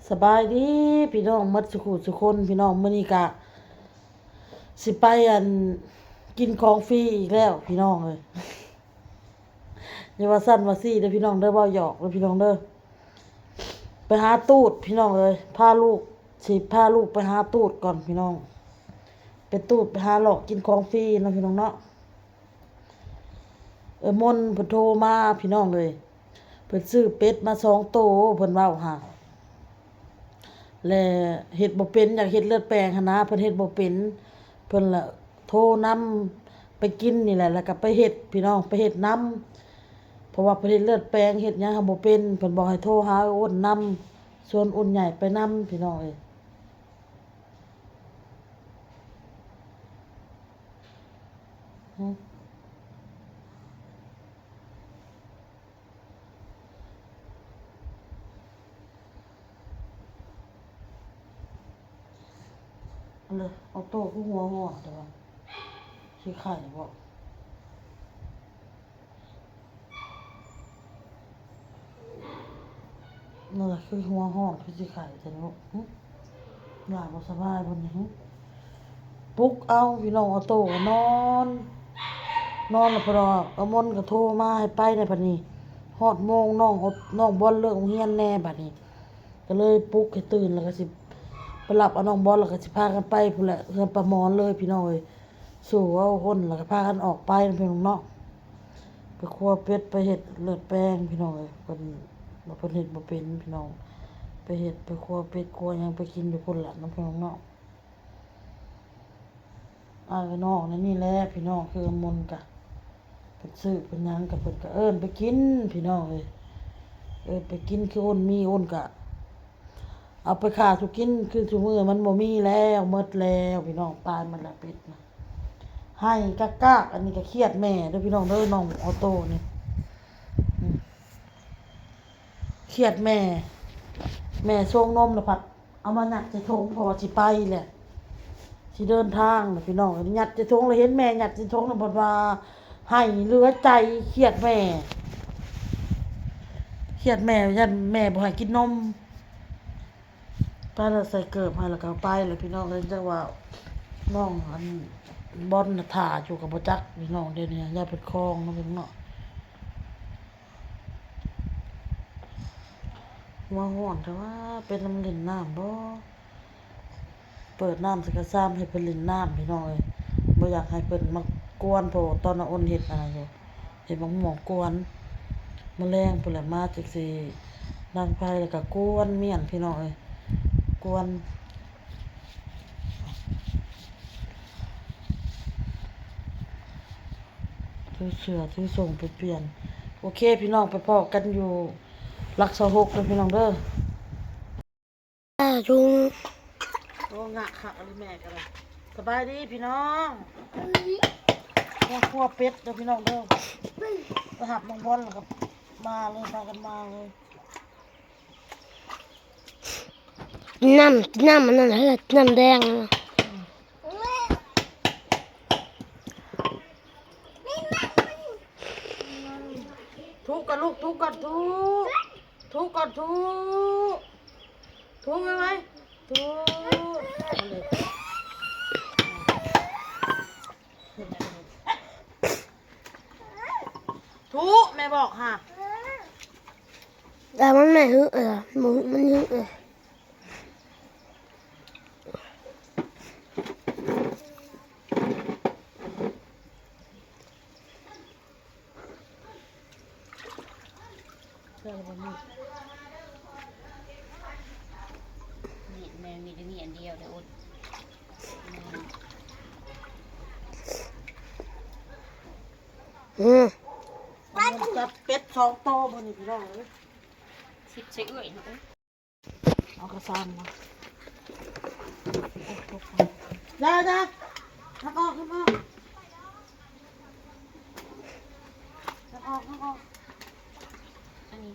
ສະບາຍດີພີ່ນ້ອງໝົດສູ່ຜູ້ສູ່ຄົນ ພີ່ນ້ອງ. ມື້ນີ້ກະຊິໄປ ອັນ ກິນຂອງຟຣີອີກແລ້ວພີ່ນ້ອງເອີຍ. ຢ່າວ່າຊັ້ນວ່າຊີ້ເດີພີ່ນ້ອງເດີ ເວົ້າຫຍອກເດີພີ່ນ້ອງເດີ. ໄປຫາຕູດພີ່ນ້ອງເອີຍ ພາລູກ ຊິພາລູກໄປຫາຕູດກ່ອນພີ່ນ້ອງ ໄປຕູດ ໄປຫາເລາະກິນຂອງຟຣີເນາະພີ່ນ້ອງເນາະ. ເອີ ມົນເພິ່ນໂທມາພີ່ນ້ອງເອີຍ ເພິ່ນຊື້ເປັດມາສອງໂຕ ເພິ່ນເວົ້າຫາ ແລະ ເຮັດບໍ່ເປັນ ຢາກເຮັດເລືອດແປງຫັ້ນນະ ເພິ່ນເຮັດບໍ່ເປັນ ເພິ່ນລະໂທນຳໄປກິນນີ້ແຫຼະ ແລ້ວກະໄປເຮັດພີ່ນ້ອງ ໄປເຮັດນຳ ເພາະວ່າເພິ່ນເຮັດເລືອດແປງ ເຮັດຫຍັງຫາບໍ່ເປັນ ເພິ່ນບອກໃຫ້ໂທຫາອ້ນນຳ ຊວນອຸ່ນໃຫຍ່ໄປນຳພີ່ນ້ອງເອີຍ. ອັນເລີ ອອໂຕ້ຄືຫົວຮ້ອນແຕ່ວ່າ ຊິໄຂ້ບໍ່? ເອີ ຄືຫົວຮ້ອນ ຄືຊິໄຂ້ແທ້ເນາະ. ຫຶ ຫຼາຍບໍ່ສະບາຍບໍ່ນີ້ຫຶ? ປຸກເອົາພີ່ນ້ອງ ອອໂຕ້ກໍນອນ ນອນແລ້ວ ເພິ່ນວ່າ ເອີ ມົນກໍໂທມາໃຫ້ໄປແດ່ບັດນີ້ ຮອດໂມງນ້ອງ ນ້ອງບອນເລີກໂຮງຮຽນແດ່ບັດນີ້ ກໍເລີຍປຸກໃຫ້ຕື່ນ ແລ້ວກໍຊິໄປຮັບເອົານ້ອງບອນ ແລ້ວກໍຊິພາກັນໄປພຸ້ນແຫຼະ ເຮືອນປ້າໝອນເລີຍພີ່ນ້ອງເອີຍ. ສູ້ເອົາຄົນ ແລ້ວກໍພາກັນອອກໄປນຳພີ່ນ້ອງເນາະ ໄປຄົວເປັດ ໄປເຮັດເລືອດແປງພີ່ນ້ອງເອີຍ. ເພິ່ນວ່າເພິ່ນເຮັດບໍ່ເປັນພີ່ນ້ອງ ໄປເຮັດ ໄປຄົວເປັດຄົວຫຍັງ ໄປກິນຢູ່ພຸ້ນລະນຳພີ່ນ້ອງເນາະ. ອ້າຍນ້ອງໃນນີ້ແຫຼະພີ່ນ້ອງ ຄືອາມົນກະ ເພິ່ນຊື້ເພິ່ນຫຍັງກະ ເພິ່ນກະເອີ້ນໄປກິນພີ່ນ້ອງເອີຍ ເອີ້ນໄປກິນ. ຄືອ້ນມີອ້ນກະ ເອົາໄປຂ້າສູ່ກິນ ຄືຊຸມື້ມັນບໍ່ມີແລ້ວ ໝົດແລ້ວພີ່ນ້ອງ ຕາຍໝົດແລ້ວເປັດນະ ໄຫ້ກາກໆ. ອັນນີ້ກໍຄຽດແມ່ເດີພີ່ນ້ອງເດີ ນ້ອງອອໂຕ້ນີ້ ອືມ ຄຽດແມ່ ແມ່ຊົງນົມລະພັດເອົາມາຍັດໃສ່ຖົງ ເພາະວ່າຊິໄປແຫຼະ ຊິເດີນທາງນະພີ່ນ້ອງ ຍັດໃສ່ຖົງ ລະເຫັນແມ່ຍັດໃສ່ຖົງລະພັດວ່າ ໄຫ້ເຫຼືອໃຈ ຄຽດແມ່ ຄຽດແມ່ ຢ້ານແມ່ບໍ່ໃຫ້ກິນນົມ. ໄປລະໃສ່ເກີບໃຫ້ລະກໍໄປລະພີ່ນ້ອງເອີຍ. ຈັກວ່ານ້ອງອັນບອນນະຖ້າຢູ່ກໍບໍ່ຈັກພີ່ນ້ອງ ດຽວນີ້ຢ້ານເພິ່ນຄອງເນາະພີ່ນ້ອງເນາະ. ຫົວຮ້ອນແທ້ວ່າ ເປັນນຳຫຼິ້ນນ້ຳບໍ່? ເປີດນ້ຳໃສ່ກະຊາມໃຫ້ເພິ່ນຫຼິ້ນນ້ຳພີ່ນ້ອງເອີຍ ບໍ່ຢາກໃຫ້ເພິ່ນມາກວນ ເພາະວ່າຕອນນ້ອງອ້ນເຮັດອັນນັ້ນຢູ່ ເຮັດໝາກມ່ວງກວນ ມື້ແລງພຸ້ນແຫຼະ ມາຈັ່ງຊິດັງໄຟ ແລ້ວກະກວນມ້ຽນພີ່ນ້ອງເອີຍ ກວນ ຖືເສື້ອຖືສົ່ງໄປປ່ຽນ. ໂອເຄພີ່ນ້ອງ ໄປພໍ້ກັນຢູ່ຫຼັກຊາວຫົກເດີພີ່ນ້ອງເດີ. ອ່າ ລຸງ ໂອ້ ງະຄັກອັນນີ້ແມ່ກໍໄດ້. ສະບາຍດີພີ່ນ້ອງ ຄອບຄົວເປັດເດີພີ່ນ້ອງເດີ. ໄປຮັບນ້ອງບອນແລ້ວກໍມາເລີຍ ພາກັນມາເລີຍ. ກິນນ້ຳ ກິນນ້ຳອັນນັ້ນເຮີ ນ້ຳແດງ. ທຸກກ່ອນລູກ ທຸກກ່ອນ ທຸກ ທຸກກ່ອນ ທຸກ ທຸກໄວໆ ທຸກ ທຸກ ແມ່ບອກຫາ. ແຕ່ມັນແມ່ນຫຶ ເອີ ບໍ່ ມັນຫຶ ເອີ. ແມ່ ແມ່ມີແຕ່ມີອັນດຽວເດີ ອົດ ອືມ ມັນຈັບເປັດສອງໂຕມື້ນີ້ພີ່ນ້ອງເອີຍ. ສິບໃສ່ເອື້ອຍເນາະ. ເອົາກະຊາມມາ ຢ່າ ຢ່າ ຮັກອອກ ຮັກອອກ ຮັກອອກ ຮັກອອກ. ອັນນີ້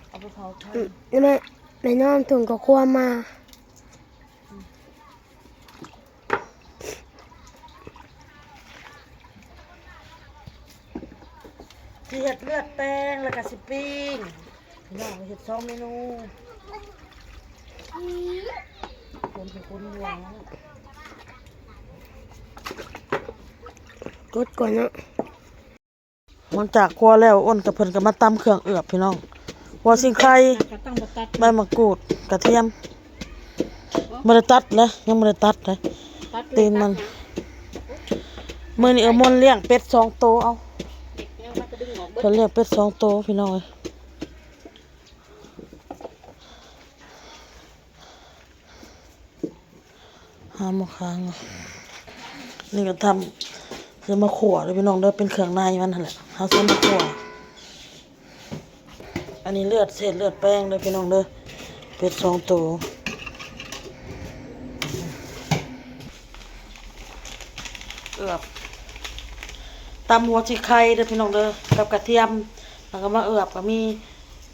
ເອົາໄປເຜົາໄຟ. ອືມ ແມ່ ແມ່ນ້ອງຖົງເຂົ້າຄົວມາ. ອືມ. ຊິເຮັດເລືອດແປງ ແລ້ວກໍຊິປີ້ງ. ພີ່ນ້ອງ ເຮັດສອງເມນູ. ຄົນເປັນຄົນຫົວ ກົດກ່ອນເນາະ. ຫຼັງຈາກຂົ້ວແລ້ວ ອ້ນກັບເພິ່ນກໍມາຕຳເຄື່ອງເອືອບ ພີ່ນ້ອງ. ຫົວສີໄຄ, ກໍຕ້ອງບໍ່ຕັດ ໃບມະກູດ, ກະທຽມ. ບໍ່ໄດ້ຕັດເດ້ ຍັງບໍ່ໄດ້ຕັດເດ້ ຕັດເລີຍ ຕີນມັນ. ຕັດນະ ມື້ນີ້ເອື້ອຍມົນລ້ຽງເປັດສອງໂຕ. ເອົາ ເດັກຍັງມາກະດຶງອອກເບິດ. ເພິ່ນລ້ຽງເປັດສອງໂຕ ພີ່ນ້ອງເອີຍ. ຫາໝໍ້ຄາງ. ນີ້ກໍທຳ ຊິມາຂົ້ວເດີ້ ພີ່ນ້ອງເດີ້ ເປັນເຄື່ອງໃນມັນຫັ້ນແຫຼະ ເຮົາຊິມາຂົ້ວ. ອັນນີ້ເລືອດ ເສດເລືອດແປງເດີ້ ພີ່ນ້ອງເດີ້ ເປັດສອງໂຕ. ເອືອບ ຕຳຫົວສີໄຄເດີ້ ພີ່ນ້ອງເດີ້ ກັບກະທຽມ ແລ້ວກໍມາເອືອບ ກໍມີ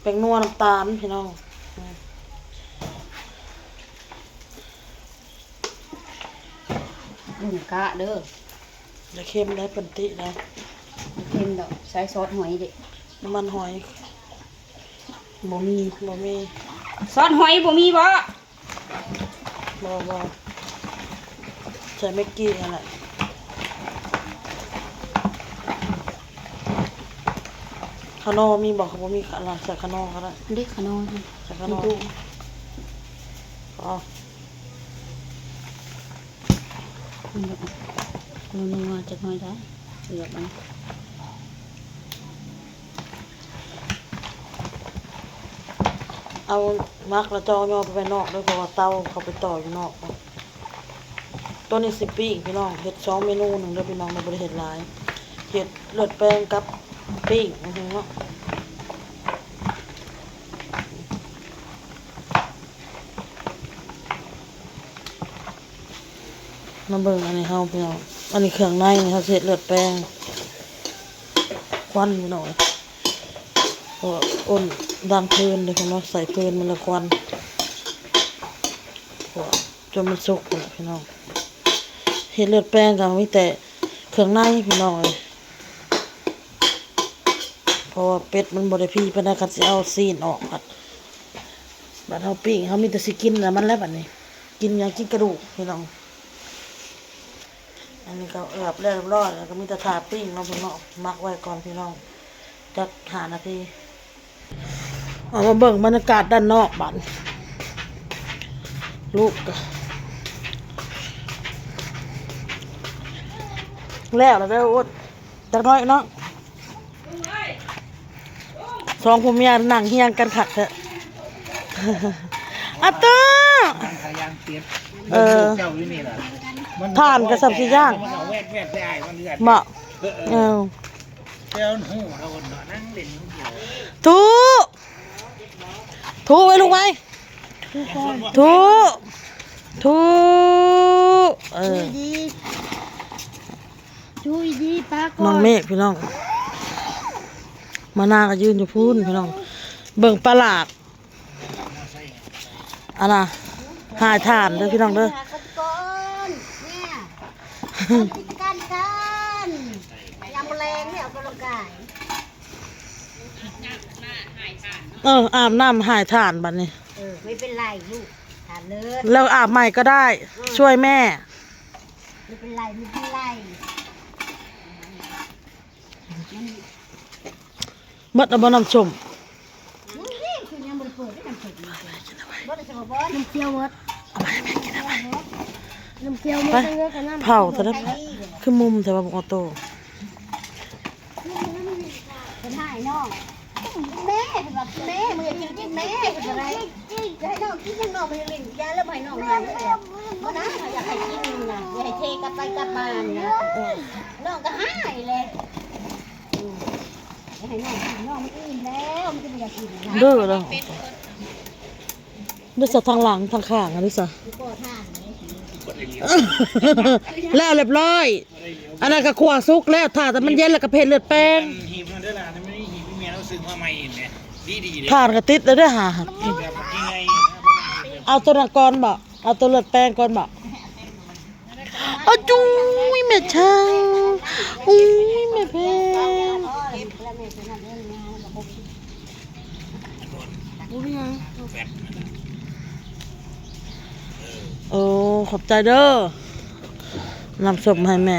ແປ້ງນົວ ນ້ຳຕານ ພີ່ນ້ອງ. ອືມ ກະເດີ້ ຢ່າເຄັມໄດ໋ ເພິ່ນຕິໄດ໋. ບໍ່ເຄັມດອກ ໃສ່ຊອດຫອຍເດ້. ນ້ຳມັນຫອຍ ບໍ່ມີ ບໍ່ມີ. ຊອດຫອຍບໍ່ມີບໍ? ບໍ່ ບໍ່ ໃສ່ແມັກກີ້ຫັ້ນແຫຼະ. ຂະໜໍ່ມີບໍ່? ຄັນບໍ່ມີ ຂະ ໃສ່ຂະໜໍ່ກໍໄດ້. ເດ້ ຂະໜໍ່ ໃສ່ຂະໜໍ່. ອໍ ນົວໆ ຈັກໜ້ອຍໄດ້ ເກືອບມັນ. ເອົາໝັກແລ້ວເຈົ້າຍໍໄປໄວ້ນອກເດີ້ ເພາະວ່າເຕົາເຂົາໄປຕໍ່ຢູ່ນອກ. ໂຕນີ້ຊິປີ້ງ ພີ່ນ້ອງ ເຮັດສອງເມນູໜຶ່ງເດີ້ ພີ່ນ້ອງ ບໍ່ໄດ້ເຮັດຫຼາຍ ເຮັດເລືອດແປງກັບປີ້ງ ເນາະ. ມາເບິ່ງອັນນີ້ເຮົາ ພີ່ນ້ອງ ອັນນີ້ເຄື່ອງໃນ ເຮົາຊິເຮັດເລືອດແປງ ຄວັນ ພີ່ນ້ອງ ເພາະວ່າອົ້ນດັງເພີນເດ້ ເພິ່ນວ່າໃສ່ເພີນມັນລະຄວັນ. ພວກ ຈົນມັນສຸກພຸ້ນແຫຼະ ພີ່ນ້ອງ. ເຮັດເລືອດແປງກໍມີແຕ່ເຄື່ອງໃນ ພີ່ນ້ອງເອີຍ ເພາະວ່າເປັດມັນບໍ່ໄດ້ພີປານໃດ. ຄັນຊິເອົາຊີ້ນອອກ ບັດ ບັດເຮົາປີ້ງ ເຮົາມີແຕ່ຊິກິນແລ້ວມັນແຫຼະ ບັດນີ້ ກິນຫຍັງ? ກິນກະດູກ ພີ່ນ້ອງ. ອັນນີ້ກໍເອືອບແລ້ວຮຽບຮ້ອຍ ແລ້ວກໍມີແຕ່ຖ້າປີ້ງເນາະ ພີ່ນ້ອງເນາະ. ໝັກໄວ້ກ່ອນ ພີ່ນ້ອງ ຈັກຫ້ານາທີ. ເອົາມາເບິ່ງບັນຍາກາດດ້ານນອກບາດ ລູກ ແລ້ວລະເດີ້ ໂອດ ຈັກໜ້ອຍເນາະ. ສອງຜົວເມຍນັ່ງຮຽງກັນຄັກແທ້. ອາເຕີ ເອີ ຖ່ານກໍສ່ຳຊິຍ່າງ ເບາະ ເອີ ເອີ ແຕ່ມັນຮູ້ລະວົນເນາະ ນັ່ງຫຼິ້ນຢູ່. ທຸ ທຸໄວ້ລູກໄວ້ ທຸ ທຸ ເອີ ຈຸ້ຍດີ ຈຸ້ຍດີ ປາກ່ອນ ນ້ອງເມກ ພີ່ນ້ອງ ມານາກໍຢືນຢູ່ພຸ້ນ ພີ່ນ້ອງ ເບິ່ງປາຫຼາກ. ອັນນ່າ ຫາຍຖ່ານເດີ້ ພີ່ນ້ອງເດີ້ ຫາກົບກ່ອນ ເນຍ ກິດຈະການກັນ ຍາມແລງນີ້ອອກກຳລັງກາຍ. ເອີ ອາບນ້ຳຫາຍຖ່ານບັດນີ້ ເອີ ໄມ່ເປັນໄລລູກ ຖ່ານເລີດ ແລ້ວອາບໃໝ່ກໍໄດ້ ເອີ ຊ່ວຍແມ່ ໄມ່ເປັນໄລ ໄມ່ເປັນໄລ. ໝົດແລ້ວບໍ່ນ້ຳສົ້ມ? ຍັງ ຄືຍັງບໍ່ໄດ້ເປີດເດ້ນ້ຳສົ້ມ ບໍ່ໄດ້ສະບອນ ນ້ຳຂຽວໝົດ ເອົາໄປໃຫ້ແມ່ກິນ ເອົາໄປ ນ້ຳຂຽວໝົດ ໄປ ເຫຼືອແຕ່ນ້ຳ ເຜົາຊະເດີ້ ຄືມຸມແທ້ວ່າ ບັກອອໂຕ້ ເພິ່ນໃຫ້ນ້ອງ ແມ່ ເພິ່ນວ່າ ແມ່ ມື້ກິນກິນແມ່ ເພິ່ນວ່າໄດ້ ຢາກໃຫ້ນ້ອງກິນຫຍັງ ນ້ອງໄປຫຼິ້ນ ຢ່າເລີຍ ບໍ່ໃຫ້ນ້ອງຫຍັງເລີຍ ບໍ່ນະ ຢາກໃຫ້ກິນນະ ຢາກໃຫ້ເທກັບໄປກັບມານະ ນ້ອງກໍຫາຍແຫຼະ. ເດີແລ້ວ ເດີຊະ ທາງຫຼັງທາງຂ້າງ ອັນນີ້ຊະ ແລ້ວຮຽບຮ້ອຍ ອັນນັ້ນກໍຂົ້ວສຸກແລ້ວ ຖ້າແຕ່ມັນເຢັນແລ້ວກໍໄປເຮັດເລືອດແປງ ອັນ ຮີບນັ້ນເດີຫຼ້າ ອັນນັ້ນມັນມີ ຮີບແມ່ເຮົາຊື້ມາໃໝ່ເຫັນແຫຼະ ດີໆເດ້ ຖ່ານກໍຕິດແລ້ວເດີຫາ ແບບໃຫຍ່ໆນະ ເອົາໂຕນັ້ນກ່ອນບໍ? ເອົາໂຕເລືອດແປງກ່ອນບໍ? ອາ ຈຸ້ຍ ແມ່ຊ່າງ ອຸ້ຍ ແມ່ແພງ ເກັບແລ້ວແມ່ຊິຫາ ບໍ່ມີຫຍັງ. ໂອ້ ຂອບໃຈເດີ ນ້ຳສົ້ມໃຫ້ແມ່.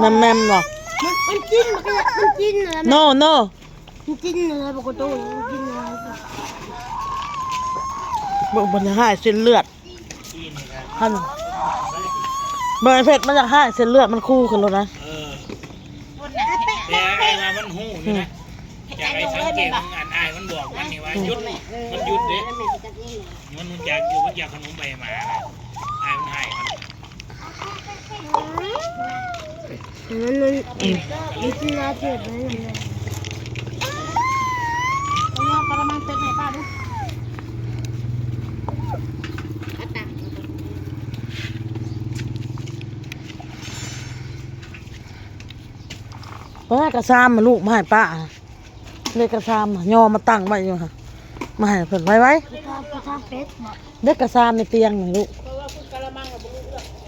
ມັນ ມັນ ມັນ ອືມ ແມ່ນໆ ບໍ່? ມັນ ມັນກິນ ມັນກໍ ມັນກິນນັ້ນແຫຼະ. ໂນ ໂນ ມັນກິນນັ້ນແຫຼະ ບໍ່ກະໂຕ ມັນກິນນັ້ນແຫຼະ. ເບິ່ງ ມັນຈະຫາຍເສັ້ນເລືອດ. ຫັ້ນ ເບິ່ງໄອ້ເພັດ ມັນຢາກຫາຍເສັ້ນເລືອດ ມັນຄູຂຶ້ນໂລດນະ. ເອີ ແຕ່ອ້າຍວ່າມັນຮູ້ຢູ່ນະ ຢາກໃຫ້ສັງເກດ ອັນອ້າຍມັນບອກມັນນີ້ວ່າຢຸດ ມັນຢຸດເດ້. ມັນຮູ້ຈັກຢູ່ ມັນຢາກຂະໜົມໃບໝານະ ອ້າຍມັນໃຫ້ມັນ. ມັນ ມັນ ມັນກິນຫຼາຍເຕີບເລີຍ. ເອົາກະລະມັງເປັດໃຫ້ປ້າດູ. ເອົາກະຊາມມາລູກ ມາໃຫ້ປ້າ. ເລກກະຊາມຍໍມາຕັ້ງໄວ້ຢູ່ຫັ້ນ ມາໃຫ້ເພິ່ນໄວໆ. ກະຊາມເປັດເນາະ. ເດັກກະຊາມໃນຕຽງນີ້ລູກ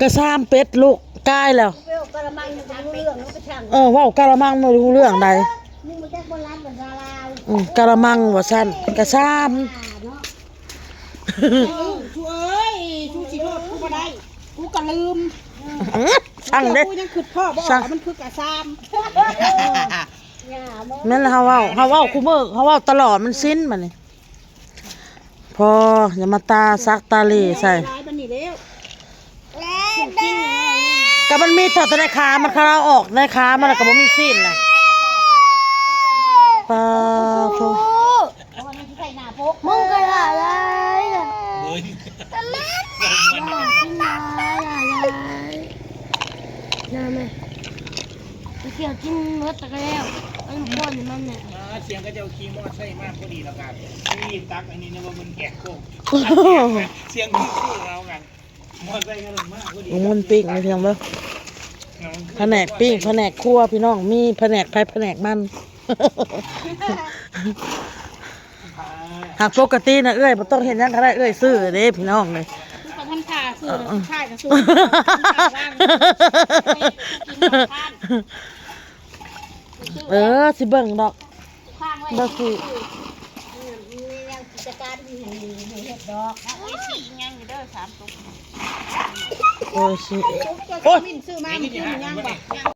ກະຊາມເປັດລູກ ກາຍແລ້ວ. ເວົ້າກະລະມັງຍັງບໍ່ຮູ້ເລື່ອງ ເອີ ເວົ້າກະລະມັງບໍ່ຮູ້ເລື່ອງໃດ. ອືມ ກະລະມັງວ່າຊັ້ນ ກະຊາມ. ເອີ ຊູເອີຍ ຊູຊິໂທດກູບໍ່ໄດ້ ກູກະລືມ. ອືມ ຊ່າງເດ້ ກູຍັງຄິດພໍ້ບໍ່ອອກວ່າມັນຄືກະຊາມ. ແມ່ນລະ ເຮົາເວົ້າ ເຮົາເວົ້າຄູ່ມື້ ເຮົາເວົ້າຕະຫຼອດ ມັນຊິນບາດນີ້. ພໍ ຢ່າມາຕາສັກຕາເຫຼໃສ່. ກະມັນມີເທົ່າແຕ່ໃນຂາມັນ ຄັນເອົາອອກໃນຂາມັນລະກະບໍ່ມີຊີ້ນລະ. ປາໂທ ມຶງກະຫຼາຍຫຼາຍ ເອີຍ ຕະຫຼາດ ກິນຫຼາຍຫຼາຍຫຼາຍ. ໄປທ່ຽວກິນໝົດແລ້ວກະແລ້ວ ມັນປ້ອນໃຫ້ມັນແຫຼະ. ອ່າ ສຽງເຂົາເຈົ້າຂີ່ມໍໄຊມາພໍດີແລ້ວກະ ນີ້ຕັກອັນນີ້ນະວ່າມັນແກະໂຄກ ສຽງຄືເຮົາກັນ ມໍໄຊກຳລັງມາພໍດີ. ໝູນປີ້ງ ພີ່ນ້ອງເດີ ພະແນກປີ້ງ ພະແນກຄົວ ພີ່ນ້ອງ ມີພະແນກໃຜພະແນກມັນ. ຫາກປົກກະຕິນະ ເອື້ອຍບໍ່ຕ້ອງເຮັດຫຍັງກະໄດ້ ເອື້ອຍຊື້ເດ້ພີ່ນ້ອງເອີຍ. ຄືເຂົາທຳທ່າຊື້ ເອີ ຂາຍກະຊື້ ເອີ ຊິເບິ່ງດອກ ບໍ່ຊິ ເອີ ມີແນວກິດຈະການ ມີໃຫ້ເຮັດດອກ. ເອີ ຊິອີຫຍັງຢູ່ເດີ ສາມຕຸກ ໂອ້ຍ ຊິ ໂອ້ຍ ມິນຊື້ມາ ມີກິນຫຍັງບໍ່?